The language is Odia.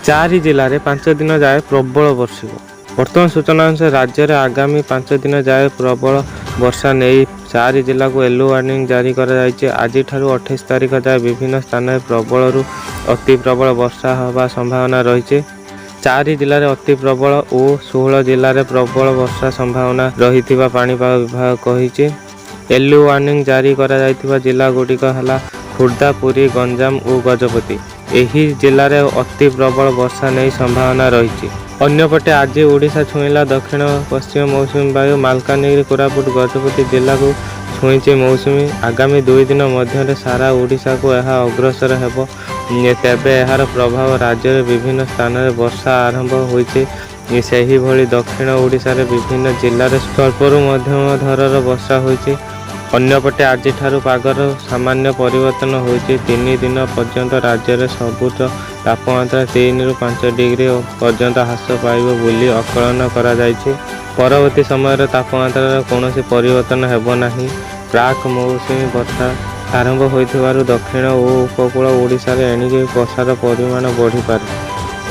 ଚାରି ଜିଲ୍ଲାରେ 5 ଦିନ ଯାଏ ପ୍ରବଳ ବର୍ଷିବ। ବର୍ତ୍ତମାନ ସୂଚନା ଅନୁସାରେ, ରାଜ୍ୟରେ ଆଗାମୀ 5 ଦିନ ଯାଏ ପ୍ରବଳ ବର୍ଷା ନେଇ ଚାରି ଜିଲ୍ଲାକୁ ୟେଲୋ ୱାର୍ଣ୍ଣିଂ ଜାରି କରାଯାଇଛି। ଆଜିଠାରୁ 28 ତାରିଖ ଯାଏ ବିଭିନ୍ନ ସ୍ଥାନରେ ପ୍ରବଳରୁ ଅତି ପ୍ରବଳ ବର୍ଷା ହେବା ସମ୍ଭାବନା ରହିଛି। ଚାରି ଜିଲ୍ଲାରେ ଅତି ପ୍ରବଳ ଓ 16 ଜିଲ୍ଲାରେ ପ୍ରବଳ ବର୍ଷା ସମ୍ଭାବନା ରହିଥିବା ପାଣିପାଗ ବିଭାଗ କହିଛି। ୟେଲୋ ୱାର୍ଣ୍ଣିଂ ଜାରି କରାଯାଇଥିବା ଜିଲ୍ଲାଗୁଡ଼ିକ ହେଲା ଖୋର୍ଦ୍ଧା, ପୁରୀ, ଗଞ୍ଜାମ ଓ ଗଜପତି। ଏହି ଜିଲ୍ଲାରେ ଅତି ପ୍ରବଳ ବର୍ଷା ନେଇ ସମ୍ଭାବନା ରହିଛି। ଅନ୍ୟପଟେ ଆଜି ଓଡ଼ିଶା ଛୁଇଁଲା ଦକ୍ଷିଣ ପଶ୍ଚିମ ମୌସୁମୀ ବାୟୁ। ମାଲକାନଗିରି, କୋରାପୁଟ, ଗଜପତି ଜିଲ୍ଲାକୁ ଛୁଇଁଛି ମୌସୁମୀ। ଆଗାମୀ 2 ଦିନ ମଧ୍ୟରେ ସାରା ଓଡ଼ିଶାକୁ ଏହା ଅଗ୍ରସର ହେବ। ତେବେ ଏହାର ପ୍ରଭାବ ରାଜ୍ୟରେ ବିଭିନ୍ନ ସ୍ଥାନରେ ବର୍ଷା ଆରମ୍ଭ ହୋଇଛି। ସେହିଭଳି ଦକ୍ଷିଣ ଓଡ଼ିଶାରେ ବିଭିନ୍ନ ଜିଲ୍ଲାରେ ସ୍ୱଳ୍ପରୁ ମଧ୍ୟମ ଧରଣର ବର୍ଷା ହୋଇଛି। ଅନ୍ୟପଟେ ଆଜିଠାରୁ ପାଗର ସାମାନ୍ୟ ପରିବର୍ତ୍ତନ ହୋଇଛି। 3 ଦିନ ପର୍ଯ୍ୟନ୍ତ ରାଜ୍ୟରେ ସର୍ବୋଚ୍ଚ ତାପମାତ୍ରା 3ରୁ 5 ଡିଗ୍ରୀ ପର୍ଯ୍ୟନ୍ତ ହ୍ରାସ ପାଇବ ବୋଲି ଆକଳନ କରାଯାଇଛି। ପରବର୍ତ୍ତୀ ସମୟରେ ତାପମାତ୍ରାର କୌଣସି ପରିବର୍ତ୍ତନ ହେବ ନାହିଁ। ପ୍ରାକ୍ ମୌସୁମୀ ବର୍ଷା ଆରମ୍ଭ ହୋଇଥିବାରୁ ଦକ୍ଷିଣ ଓ ଉପକୂଳ ଓଡ଼ିଶାରେ ଏଣିକି ବର୍ଷାର ପରିମାଣ ବଢ଼ିପାରେ।